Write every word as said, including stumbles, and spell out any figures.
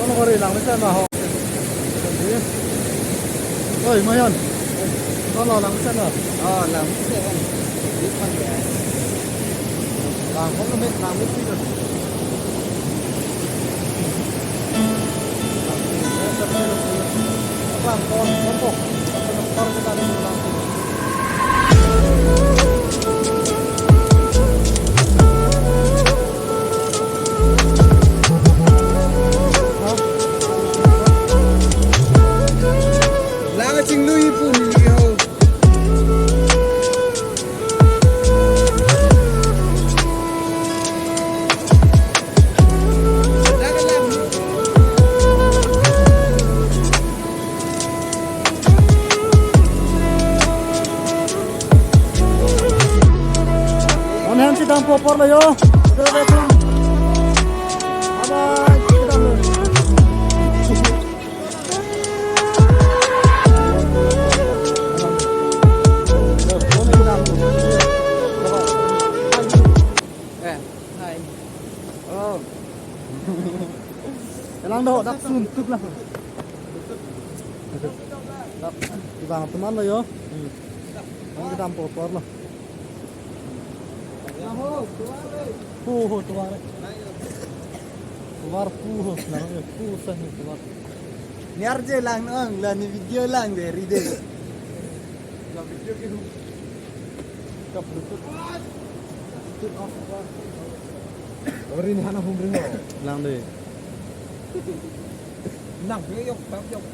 Ano kori lang mesen ma ho. Oi, Mayan. Ano lang mesen ma? Oh, lang mesen. Di pang ya. Lang kon met lang met sih. Lang kon kon ko. Kon kita di lang. Lang chinglu ipu ni ho. On hem si dampo apor lo yo. Bye bye. Eh, hai. Oh. Elang do dak suntuk lah. Dak, ibang teman lo yo. Hmm. Ang kedam kotor lo. Puho tuar. Tuar puho. Nah, puho sah ni tuar. Ni arje lang nang, la ni video lang de, ride. La video ke hu. Ka Bluetooth. Bluetooth off. Ori ni hana hum ring ho. Lang de. Nang be yok, tap yok.